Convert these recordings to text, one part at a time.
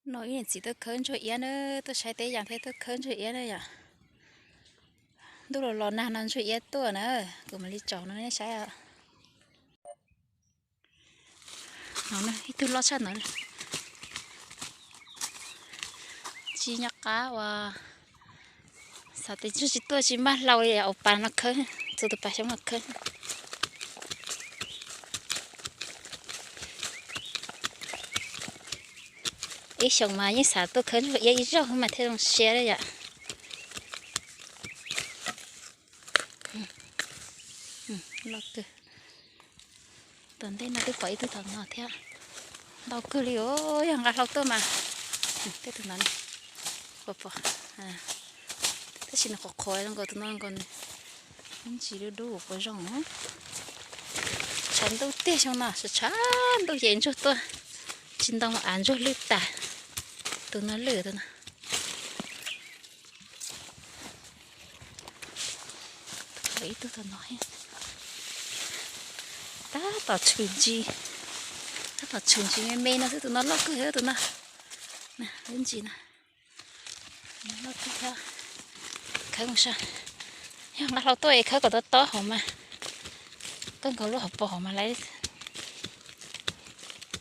No ib niam txiv tuaj khawb ntsuag iab na, tuaj saib teb yas thiab tuaj khawb ntsuag iab na yom. Ntuj los los nag no ntsuag iab tuaj na, kuv mam li tsom no nej saib. No ib tug loj tshaj no. Tsis nyob qab uas xav tias ntsuag tsis tuaj tsis maj hlau li, ua pas no khawb, txua tus pas xyoob no khawb. Ib xyoos mas yeej xav tuaj khawb ntsuag iab ib zaug mas thiaj zoo siab li yom. Loj kawg. Tom ntej no twb pom ib tug tom no thiab. Ntau kawg li os, yog nqa hlau tuaj mas. Tej tus no, pom, tab sis nws qhuav qhuav zoo nkaus tus no nkaus, ntsis dub dub quav zoo. Tshav ntuj tiag xyoo no, tshav ntuj ces ntsuag tuaj, tsis ntoo av ntsuag lwj tas. Tus no lwj tus no. Ib tug tom no, tab tom tshwm ntsis, tab tom tshwm ntsis me me no xwb, tus no loj kawg thiab tus no. Lub ntsis no, loj kawg thiab. Khawb mus saib, yog nqa hlau tuaj es khawb kom tob tob hauv mas, kawg nkaus lub hauv paus hauv mas lawv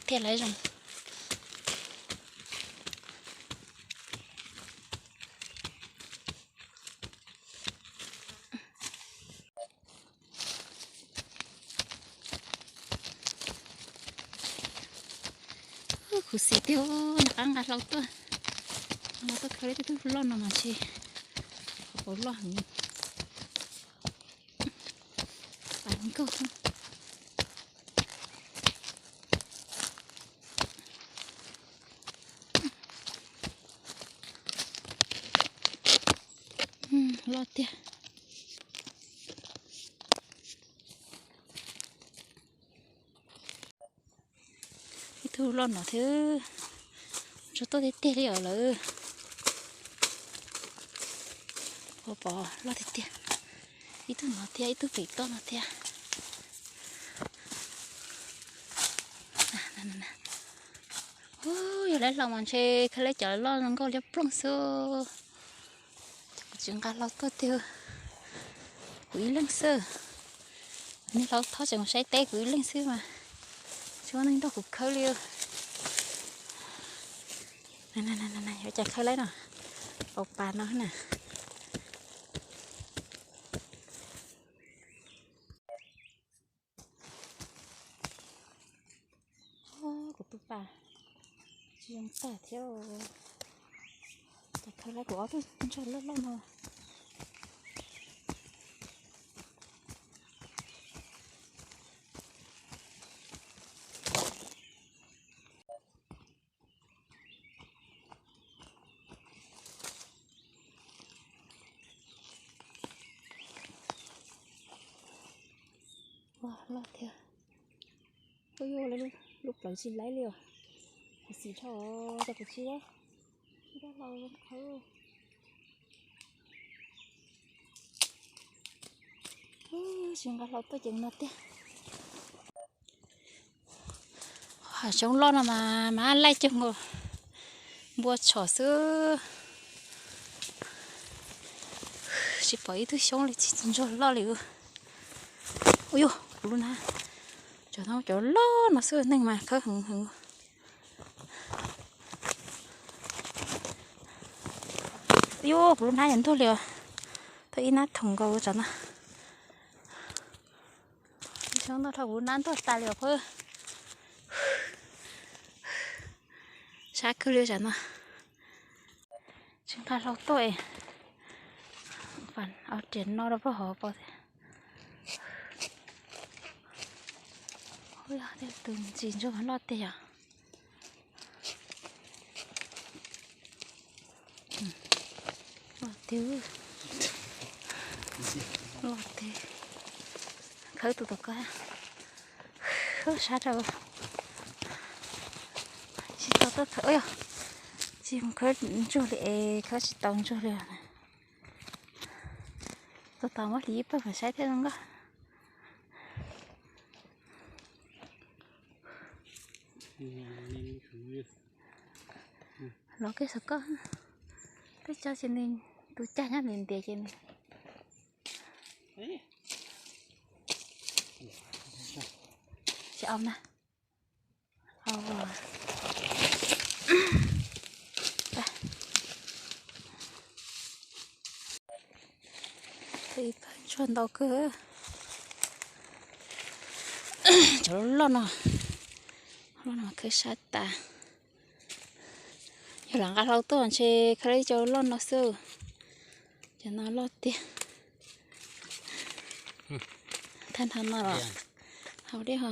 thiaj lawv zoo. Khuv xim tiag, nqa qab nqa hlau tuaj, nqa tuaj khawb li tej tug loj no mas tsis, hauv paus loj heev. Pas nkaug. Loj tiag. Ib tug loj no thiab, ntsuag tuaj tiag tiag li os lawm. Ua pom loj tiag tiag. Ib tug no thiab, ib tug pem toj no thiab. Yog lawv hlau mas ntshe khawb lawv cov loj zoo nkauj liab ploog xwb. Kuv tsis nqa hlau tuaj tiag, kuv ib leeg xwb. Niag hlau thab tseem mus saib teb kuv ib leeg xwb mas tsis muaj neeg nrog kuv khawb li. Yuav cas khawb lawm no, au pas no na. Kuv tus pas tsis zoo tag thiab. Cas khawb lawm kuv ob tug ntsuag loj loj no. Ua loj thiab. Ua yuav lub plawv tsis laib li os. Kuv xim dhau, cas kuv tsis, tsis dab hlau khawb. Tsis nqa hlau tuaj ces no tiag. Hav xyoob loj no mas mas laij cuag nkaus npua tshom xwb. Tsis pom ib tug xyoob li, tsis ntsuag loj li. Ua yuav kuv lub hnab, cov hnab cov loj no xwb neeg mas khawb heev heev. Yuav kuv lub hnab yuav ntuag li os. Thov ib hnab thoom nkaus tsam no. Xyoob ntog dhau kuv hnab ntuag tas li os. Sab kawg li tsam no. Tsis nqa hlau tuaj, au riam no rau pog hov pov thiab. Tus ntsis ntsuag loj tiag yom. Loj tiag, loj tiag. Khawb tus tom ko, sab rau. Tsis tau tuaj khawb, tsis khawb ntsuag li es khawb tsis tau ntsuag li. Tus tau muab hliv ib pawg kom saib thiaj zoo nkauj. Los kiag saum koj. Peb tso ces nws tus cag nyob ntiav ntiav ces nws tsis au na. Ib pab ntsuag ntau kawg. Cov loj loj no, loj no khawb sab tas. Yog lam nqa hlau tuaj ntshe khawb li cov loj no xwb. Cov no loj tiag. Thaj nrho no los haus dej ho.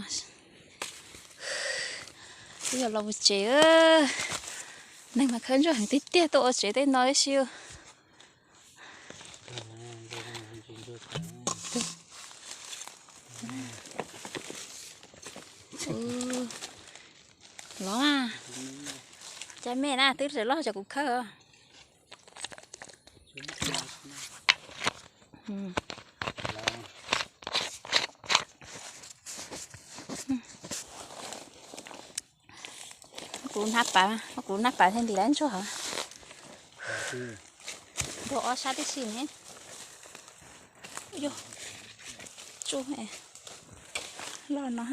Twb yog los mus tsev, neeg mas khawb ntsuag heev tiag tiag tuaj ua tsev tej no ib si. Los, cas me na twb tseem loj cov kuv khawb. Kuv hnab pav, kuv hnab pav thiaj ntim lawv ntsuag hov. Dua ob sab tib si ne. Yog, tsuj loj no.